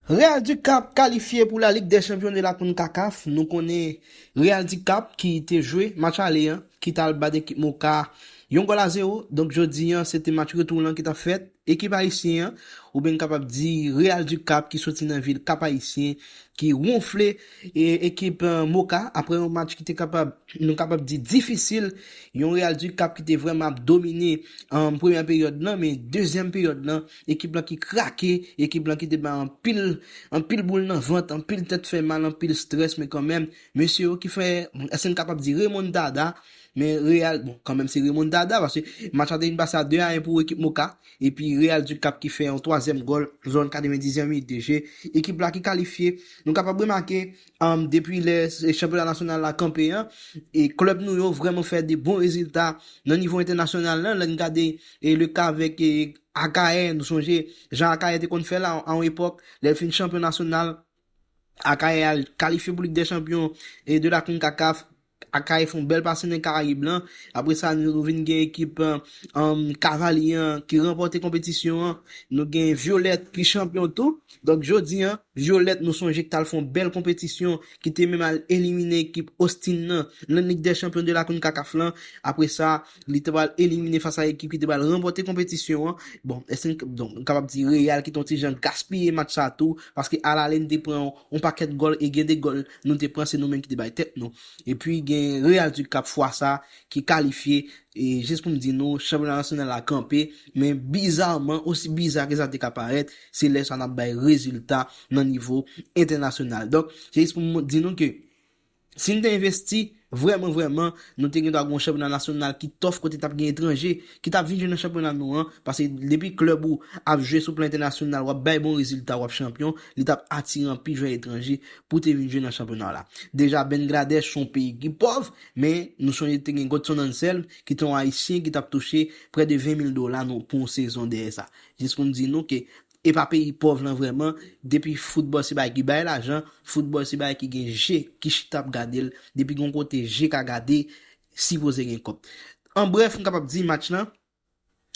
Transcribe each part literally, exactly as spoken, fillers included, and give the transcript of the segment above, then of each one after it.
Real du Cap kalifye pou la Ligue des Champions de la CONCACAF. Nou konnen Real du Cap ki te jwe match ale an, ki t al bat ekip Moka yon gòl a zewo. Donk jodi an, se te match retou lan ki t ap fèt. Ekip ayisyen an, oubyen n kapab di Real du Cap ki soti nan vil Cap Haïtien, ki wonfle e, ekip eh, Moka apre yon match ki te kapab, nou kapab di difisil. Yon Real du Cap ki te vrèman ap domine an premyè peryòd lan, men dezyèm peryòd lan, ekip lan ki krake, ekip lan ki te bay anpil, anpil boul nan vant, anpil tèt fè mal, anpil strès, men kanmenm, mesye yo ki fè, èske n kapab di remontada, men Real, bon, kanmenm se remontada, paske match la te vin pase a de a en pou ekip Moka, epi Real du Cap ki fè yon twazyèm gòl, zòn katrevendizyèm minit de je, ekip la ki kalifye, nou kapab remake, um, depi lè chanpyona nasyonal la kanpe an, e klèb nou yo vrèman fè de bon rezilta nan nivo entènasyonal lan, lè n gade e le ka avèk e, Akayè, nou sonje jan Akayè te konn fè la a yon epòk, lè l fin chanpyon nasyonal, Akayè al kalifye pou Lig dè Chanpyon e de la CONCACAF. Akayè fè yon bèl pase nan Karayib lan. Apre sa, nou vin gen ekip um, Kavalye an ki ranpòte konpetisyon an. Nou gen Vyolèt ki chanpyon tou. Donk, jodi an, Vyolèt, nou sonje ki t al fè yon bèl konpetisyon, ki te menm al elimine ekip Austin nan, nan Lig dè Chanpyon de la CONCACAF lan. Apre sa, li te pral elimine fas a ekip ki te pral ranpòte konpetisyon an. Bon, èske n, donk, n kapab di Real ki te yon ti jan gaspiye match sa tou, paske alale n te pran yon, yon pakèt gòl e gen de gòl nou te pran, se nou menm ki te bay tèt nou. Epi gen Real du Cap fwa sa ki kalifye, e jis pou m di nou, chanpyona nasyonal la kanpe, men bizarman, osi biza ke sa te ka parèt, se lè sa n ap bay rezilta nan nivo entènasyonal. Donk, se jis pou m di nou ke si n te envesti, vrèman, vrèman, nou te gen dwa gen yon chanpyona nasyonal ki tòf kote t ap gen etranje, ki t ap vin jwe nan chanpyona nou an, paske depi klèb ou ap jwe sou plan entènasyonal, w ap bay bon rezilta, w ap chanpyon, li t ap atire anpil jwè etranje pou te vin jwe nan chanpyona la. Deja, Bangladesh se yon peyi ki pòv, men nou sonje te gen Godson Ansel, ki te yon Ayisyen ki t ap touche prè de ven mil dola nou, pou yon sezon dèyè sa. Jis pou m di nou ke e pa peyi pòv lan vrèman, depi foutbòl se bagay ki bay lajan, foutbòl se bagay ki gen je, ki chita ap gade l, depi gen yon kote je ka gade, sipoze gen kòb. An brèf, m kapab di match lan,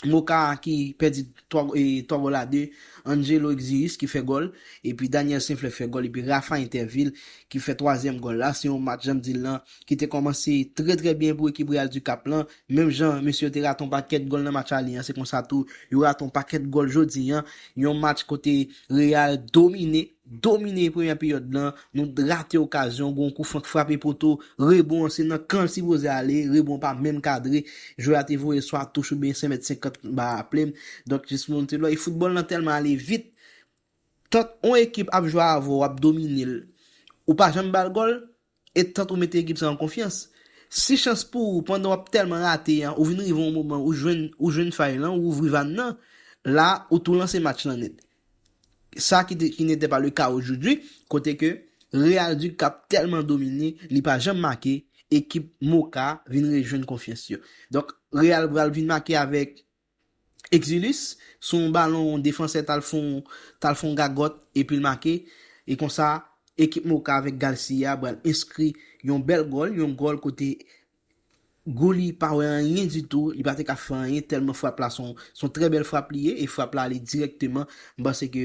Moka ki pèdi twa, e, twa gòl a de, Angelo Exius ki fè gòl, epi Daniel Saint-Fleur fè gòl, epi Rafa Interville ki fè twazyèm gòl la. Se yon match, jan m di l lan, ki te kòmanse trè, trè byen pou ekip Real du Cap lan. Menm jan mesye yo te rate yon pakèt gòl nan match ale an, se konsa tou, yo rate yon pakèt gòl jodi an. Yon match kote Real domine, domine premyè peryòd lan. Nou rate okazyon, gon kou frank frape poto, rebon an se nan kan l sipoze ale, rebon pa menm kadre. Jwè a te voye swa touch oubyen senk mèt senkant ba plim. Donk, jis pou montre lò, e foutbòl lan tèlman ale vit. Tant on ekip ap jwe avè w, ap domine l, ou pa janm ba l gòl, e tant ou mete ekip sa an konfyans. Si chans pou ou, pandan w ap tèlman rate an, ou vin rive yon moman, ou jwenn, ou jwenn fay lan, ou ouvri vàn nan, la, ou tou lanse match lan nèt. Sa ki, te, qui n'était pas le cas aujourd'hui, kote ke Real du Cap tèlman domine, li pa janm make, ekip Moka vin rejwenn konfyans yo. Donk, Real pral vin make avèk Exilus, sou yon balon, defansè t al fè yon, t al fè yon gagòt, epi l make. E konsa, ekip Moka avèk Garcia pral enskri yon bèl gòl, yon gòl kote Gouli pa wè anyen ditou, li pa te ka fè anyen, tèlman frap la se yon, se yon trè bèl frap li ye, e frap la ale dirèkteman. M panse ke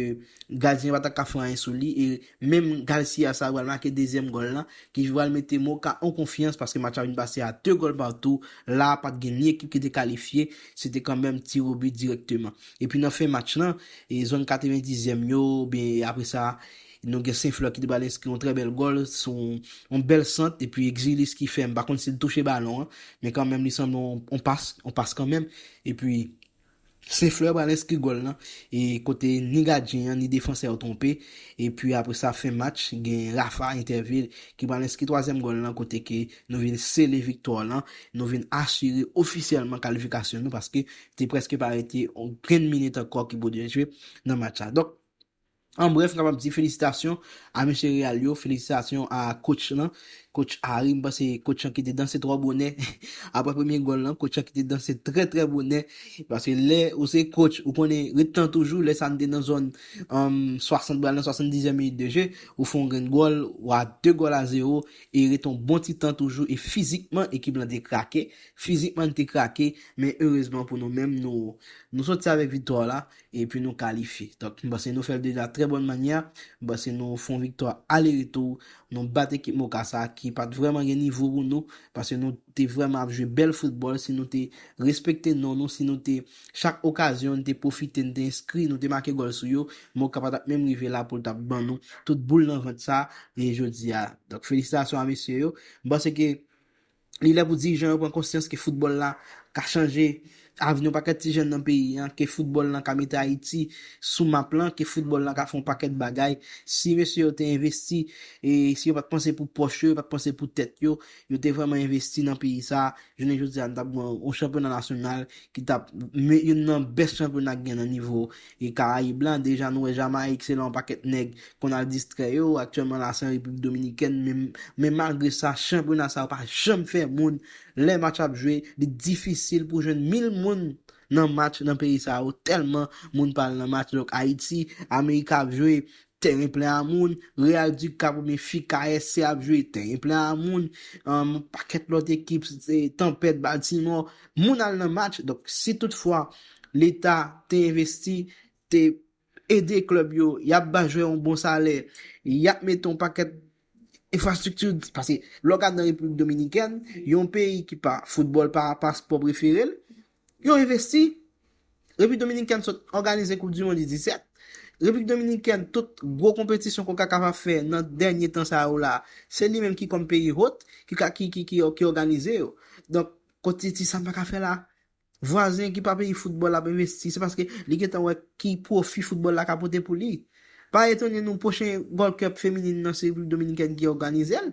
gadyen pa ta ka fè anyen sou li, e menm Garcia sa pral make dezyèm gòl lan, ki pral mete Moka an konfyans, paske match la vin pase a de gòl patou. La, pa t gen ni ekip ki te kalifye, se te kanmenm tir au but dirèkteman. Epi nan fen match lan, e zòn katrevendizyèm yo, oubyen apre sa, nou gen Saint-Fleur ki te pral enskri yon trè bèl gòl, se yon, yon bèl sant, epi Exilus ki fè, m pa konn si l touche balon an, men kanmenm li sanble yon, yon pas, yon pas kanmenm. Epi Saint-Fleur pral enskri gòl lan, e kote ni gadyen an, ni defansè yo twonpe. Epi apre sa, fen match, gen Rafa Interville ki pral enskri twazyèm gòl lan, kote ke nou vin sele viktwa lan, nou vin asire ofisyèlman kalifikasyon nou, paske te prèske pa rete yon grenn minit ankò ki pou dwe jwe nan match la. Donk, an brèf, m kapab di felisitasyon a mesye Real yo, felisitasyon a coach lan, coach Harry, m panse coach lan kite danse twò bonè. Apre premye gòl lan, coach lan kite danse trè, trè bonè. Paske lè ou se coach, ou konnen ret tan toujou, lè sa n te nan zòn, um, swasant pral nan swasanndizyèm minit de je, ou fè yon grenn gòl, ou a de gòl a zewo, e ret yon bon ti tan toujou, e fizikman, ekip lan te krake, fizikman, n te krake, men erezman pou nou menm, nou, nou soti avèk viktwa la, epi nou kalifye. Donk, m panse nou fè l deja trè bòn manyè. M panse nou fè yon viktwa ale retou. Nou bat ekip Mokasa ki pa t vrèman gen nivo pou nou, paske nou te vrèman ap jwe bèl foutbòl. Si nou te respekte non nou, si nou te, chak okazyon, nou te pwofite, nou te enskri, nou te make gòl sou yo, Moka pa t ap menm rive la pou l t ap ban nou tout boul nan vant sa, e jodi a. Donk, felisitasyon a mesye yo. M panse ke li lè pou dirijan yo pran konsyans ke foutbòl la ka chanje avni yon pakèt ti jèn nan peyi an, ke foutbòl lan ka mete Ayiti sou map lan, ke foutbòl lan ka fè yon pakèt bagay. Si mesye yo te envesti, e si yo pa t panse pou pòch yo, yo pa t panse pou tèt yo, yo te vrèman envesti nan peyi sa, jounen jodi a, nou t ap gen yon chanpyona nasyonal ki t ap me-, youn nan bèst chanpyona ki gen nan nivo e Karayib la. Deja, nou wè Jamayik, se la yon pakèt nèg konn al distrè yo. Aktyèlman la, se an Repiblik Dominikèn, men, men malgre sa, chanpyona sa yo pa janm fè moun. Lè match ap jwe, li difisil pou jwenn mil moun nan match nan peyi sa yo, tèlman moun pa al nan match. Donk, Ayiti, Amerik ap jwe, tèren plen a moun, Real du Cap oubyen F I C A S C ap jwe, tèren plen a moun, um, pakèt lòt ekip, se Tanpèt, Baltimore, moun al nan match. Donk, si toutfwa Leta te envesti, te ede klèb yo, y ap ba jwè yon bon salè, y ap mete yon pakèt enfrastrikti, paske lè w gade nan Repiblik Dominikèn, yon peyi ki pa foutbòl pa, pa spò prefere l, yo envesti. Repiblik Dominikèn sot òganize Koup di Mond U disèt. Repiblik Dominikèn, tout gwo konpetisyon Konkakaf ap fè nan dènye tan sa yo la, se li menm ki kòm peyi hòt, ki ka, ki, ki, ki, ki òganize yo. Donk, kote ti sa m pa ka fè la? Vwazen ki pa peyi foutbòl ap envesti, se paske li gentan wè ki pwofi foutbòl la ka pote pou li. Pa etone nou, pwochen Gold Cup feminin nan se Repiblik Dominikèn ki òganize l.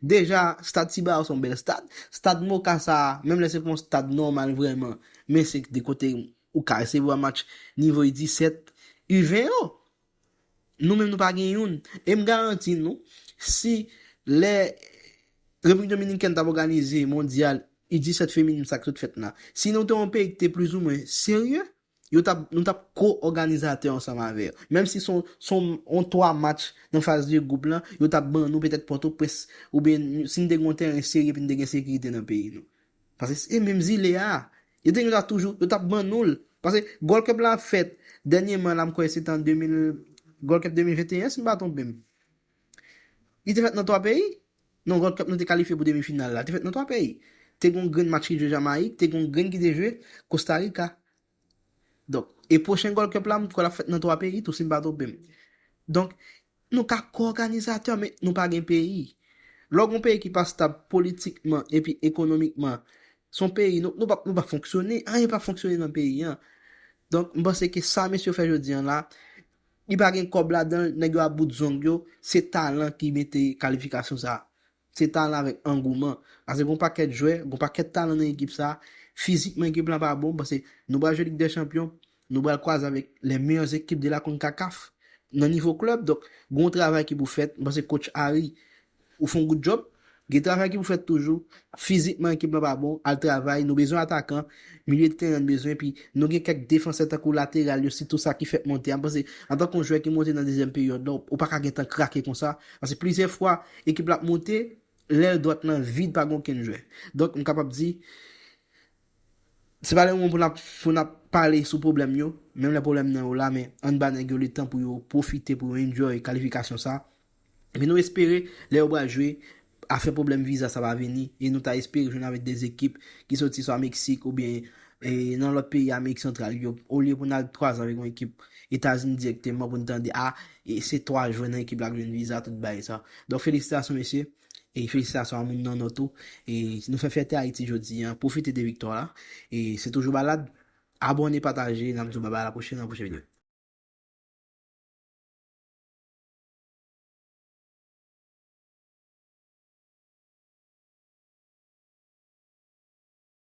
Deja, stad Cibao se yon bèl stad. Stad Moka sa a, menm lè se pa yon stad nòmal vrèman, men se de kote ou ka resevwa match nivo U disèt, U ven yo. Nou menm nou pa gen youn. E m garanti nou, si lè Repiblik Dominikèn t ap òganize mondyal U disèt feminin sa k sot fèt la, si nou te yon peyi ki te plizoumwen serye, yo t ap, nou t ap ko-òganizatè ansanm avè yo. Menm si se yon, se yon, yon twa match nan faz de gwoup lan, yo t ap ban nou petèt Pòtoprens, oubyen si n te gen yon tèren serye epi n te gen sekirite nan peyi nou. Paske se menm zile a. Yo te gentan toujou, yo t ap ban nou l. Paske Gold Cup la fèt dènyèman la, m kwè se te an de mil, Gold Cup de mil venteyen, si m pa twonpe m. Li te fèt nan twa peyi. Non, Gold Cup nou te kalifye pou demi final la. Te fèt nan twa peyi. Te gen yon grenn match ki jwe Jamayik, te gen yon grenn ki te jwe Kosta Rika. Donk, e pwochen Gold Cup la, m kwè l ap fèt nan twa peyi tou, si m pa twonpe m. Donk, nou ka ko-òganizatè, men nou pa gen peyi. Lè w gen yon peyi ki pa stab politikman epi ekonomikman, se yon peyi, nou, nou p ap, nou p ap fonksyone, anyen p ap fonksyone nan peyi an. Donk, m panse ke sa mesye yo fè jodi an la, li pa gen kòb ladan l, nèg yo ap bout zong yo, se talan ki mete kalifikasyon sa. Se talan avèk angouman. Paske gen yon pakèt jwè, gen yon pakèt talan nan ekip sa. Fizikman, ekip lan pa bon. M panse nou pral jwe Lig dè Chanpyon. Nou pral kwaze avèk les meilleures équipes de la CONCACAF nan nivo klèb. Donk, gen yon travay ki pou fèt. M panse coach Harry, ou fè yon good job. Gen travay ki pou fèt toujou. Fizikman, ekip lan pa bon. Al travay. Nou bezwen atakan. Milye de teren n bezwen. Epi, nou gen kèk defansè tankou lateral yo, sitou sa ki fèk monte a. M panse, antanke yon jwè ki monte nan dezyèm peryòd la, ou pa ka gentan krake konsa. Paske plizyè fwa, ekip la ap monte, lèl dwat lan vid, pa gen okenn jwè. Donk, m kapab di, se pa le moman pou n ap, pou n ap pale sou pwoblèm yo, menm lè pwoblèm nan yo la, men ann ba nèg yo letan pou yo pwofite, pou yo enjoy kalifikasyon sa. Epi nou espere, lè yo pral jwe, afè pwoblèm viza sa va vini, e nou ta espere jwenn avèk de ekip ki soti swa Meksik oubyen, e, nan lòt peyi Amerik Santral yo, olye pou n al kwaze avèk yon ekip Etazini dirèkteman pou n tande, a, e se twa jwè nan ekip la k jwenn viza, tout bagay sa. Donk, felisitasyon, mesye. E felisitasyon a moun nan Nò tou. E nou fè fyète Ayiti jodi an. Pwofite de viktwa la. E se toujou Balad. Abòne, pataje, n ap di w babay a la pwochèn, nan pwochen videyo.